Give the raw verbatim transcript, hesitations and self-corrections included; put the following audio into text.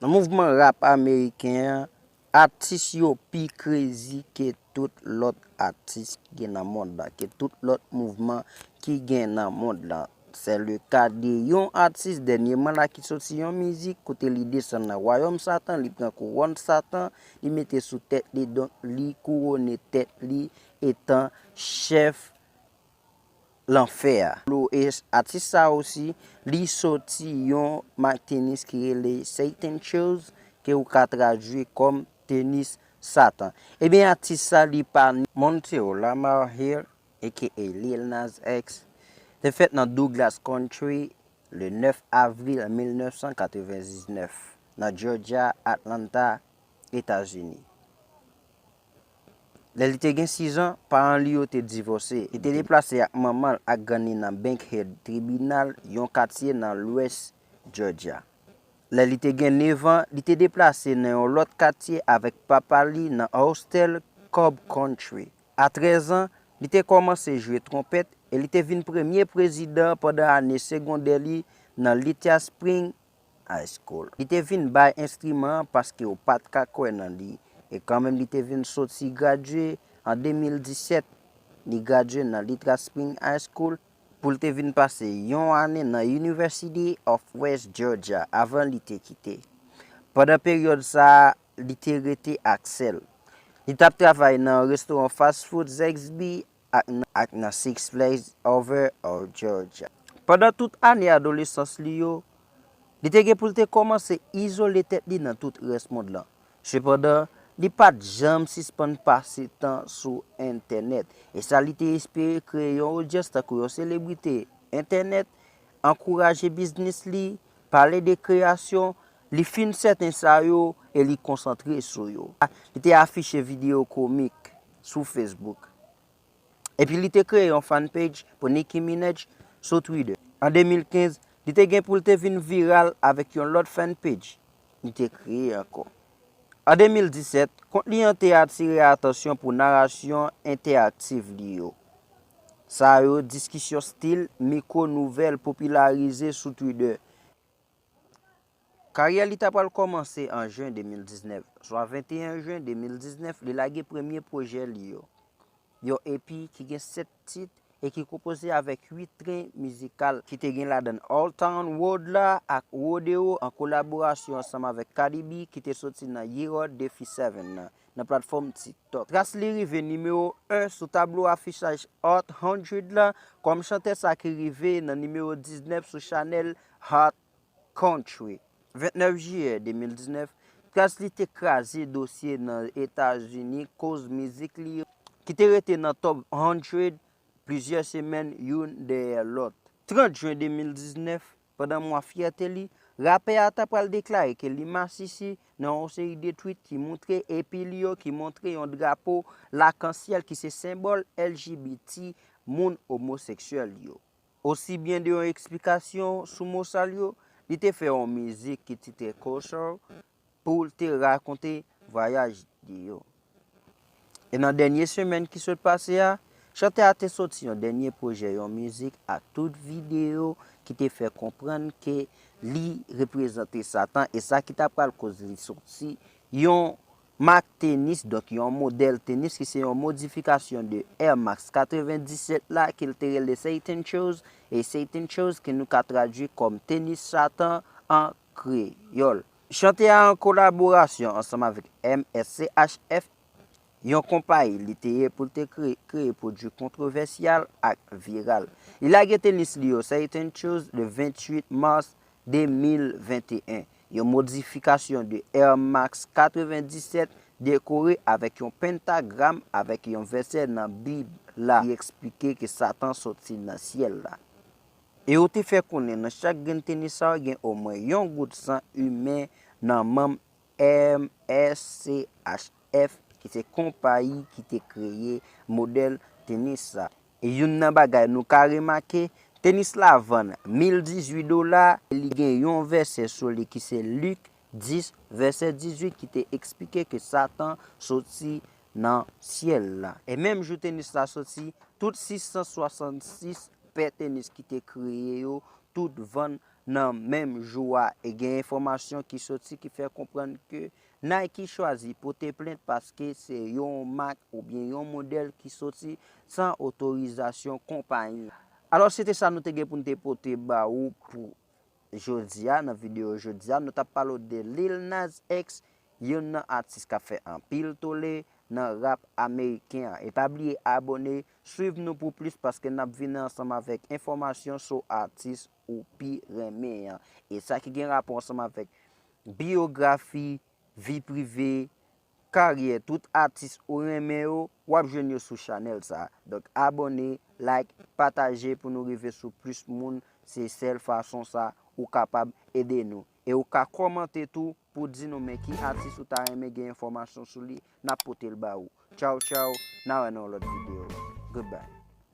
Nan mouvman rap ameriken an, atis yo pi crazy ke tout lòt atis ki gen nan mond la, ke tout lòt mouvman ki gen nan mond la. C'est le cas de yon atis dènyèman la ki soti yon mizik kote li desann nan wayòm Satan, li pran kouwòn Satan, li mete sou tèt li, donk li kouwone tèt li etan chèf lanfè a. Lo, e atis sa osi, li soti yon mak tenis ki rele Satan Shoes, ke ou ka tradui kòm tenis Satan. Ebyen, atis sa, li pa Montero Lamar Hill, aka Lil Nas X, te fèt nan Douglas Country le nèf avril mil nèf san katrevendiznèf, nan Georgia, Atlanta, Etazini. Lè li te gen sis an, paran li yo te divòse. Li te deplase ak manman l ak grann li nan Bankhead Tribunal, yon katye nan lwès Georgia. Lè li te gen nèf an, li te deplase nan yon lòt katye avèk papa li nan Austell Cobb Country. A trèz an, li te kòmanse jwe twonpèt e li te vin premye prezidan pandan ane segondè li nan Lithia Spring High School. Li te vin bay enstriman an paske yo pa t ka kwè nan li. E kanmenm li te vin soti gradye an de mil disèt. Li gradye nan Lithia Spring High School pou l te vin pase yon ane nan University of West Georgia avan li te kite. Pandan peryòd sa a, li te rete ak sè l. Li t ap travay nan restoran fast food Zaxby's ak nan, ak nan Six Flags Over of Georgia. Pandan tout ane adolesans li yo, li te gen pou l te kòmanse izole tèt li nan tout rès mond lan. Sepandan, li pa t janm sispann pase tan sou entènèt. E sa li te espere kreye yon odyans tankou yon selebrite entènèt, ankouraje biznis li, pale de kreyasyon, li fin sèten sa yo e li konsantre sou yo. Li te afiche videyo komik sou Facebook. Epi li te kreye yon fanpage pou Nicki Minaj sou Twitter. An de mil kenz, li te gen pou l te vin viral avèk yon lòt fanpage li te kreye ankò. An de mil disèt, kont li an te atire atansyon pou narasyon entèaktiv li yo. Sa yo, diskisyon stil mikwo nouvèl popilarize sou Twitter. Karyè li ta pral kòmanse an jen de mil diznèf. Swa venteyen jen de mil diznèf, li lage premye pwojè li yo, yon E P ki gen sèt tit e ki konpoze avèk uit tren mizikal ki te gen ladan l Old Town Road la ak Rodeo an kolaborasyon ansanm avèk Cardi B ki te soti nan Year Defy Seven nan, nan platfòm TikTok. Tras li rive nimewo en sou tablo afichaj Hot Hundred la kòm chantè sa ki rive nan nimewo diznèf sou chanèl Hot Country. Vennèf jiyè de mil diznèf, tras li te kraze dosye nan Etazini koz mizik li yo, ki te rete nan top hundred plizyè semèn youn dèyè lòt. Trant jen de mil diznèf, pandan mwa fyète li, rapè a ta pral deklare ke li masisi nan yon seri de tweet ki montre E P li yo, ki montre yon drapo lakansyèl ki se senbòl L G B T, moun omoseksyèl yo. Osi byen de yon eksplikasyon sou mo sal yo, li te fè yon mizik ki titre Kosher pou l te rakonte vwayaj li yo. E nan dènye semèn ki sot pase a, chantè a te soti yon dènye pwojè, yon mizik ak tout videyo ki te fè konprann ke li reprezante Satan, e sa ki ta pral koz li soti yon mak tenis, donk yon modèl tenis ki se yon modifikasyon de Air Max katrevendisèt la ke l te rele Satan Shoes, e Satan Shoes ke nou ka tradui kòm tenis Satan an kreyòl. Chantè a an kolaborasyon ansanm avèk M S C H F, yon konpayi li te ye pou l te kreye, kreye pwodui kontwovèsyal ak viral. Li lage tenis li yo Satan Shoes le venntuit mas de mil venteyen. Yon modifikasyon de Air Max katrevendisèt dekore avèk yon pentagram avèk yon vèsè nan Bib la ki eksplike ke Satan soti nan syèl la. E yo te fè konnen nan chak grenn tenis sa yo gen omwen yon gout san imen nan manm M S C H F, ki se konpayi ki te kreye modèl tenis sa. E youn nan bagay nou ka remake, tenis la vann mil dizuit dola, e li gen yon vèsè sou li ki se Lik dis, vèsè dizuit, ki te eksplike ke Satan soti nan syèl la. E menm jou tenis la soti, tout sis san swasannsis pè tenis ki te kreye yo, tout vann Nan menm jou a, e gen enfòmasyon ki soti ki fè konprann ke Nike chwazi pote plent paske se yon mak oubyen yon modèl ki soti san otorizasyon konpayi. Alò, se te sa nou te gen pou n te pote ba ou pou jodi a, nan videyo jodi a, nou t ap pale w de Lil Nas X, youn nan atis k ap fè anpil tole nan rap ameriken an. E pa bliye abòne, swiv nou pou plis paske n ap vini ansanm avèk enfòmasyon sou atis ou pi renmen an. E sa ki gen rapò ansanm avèk biyografi, vi prive, karyè tout atis ou renmen yo, w ap jwenn yo sou chanèl sa. Donk abòne, like, pataje pou nou rive sou plis moun. Se sèl fason sa ou kapab ede nou. E ou ka kòmante tou pou di nou men ki atis ou ta renmen gen enfòmasyon sou li, n ap pote l ba ou. Tchaw, tchaw, n a wè nan yon lòt videyo. Goodbye.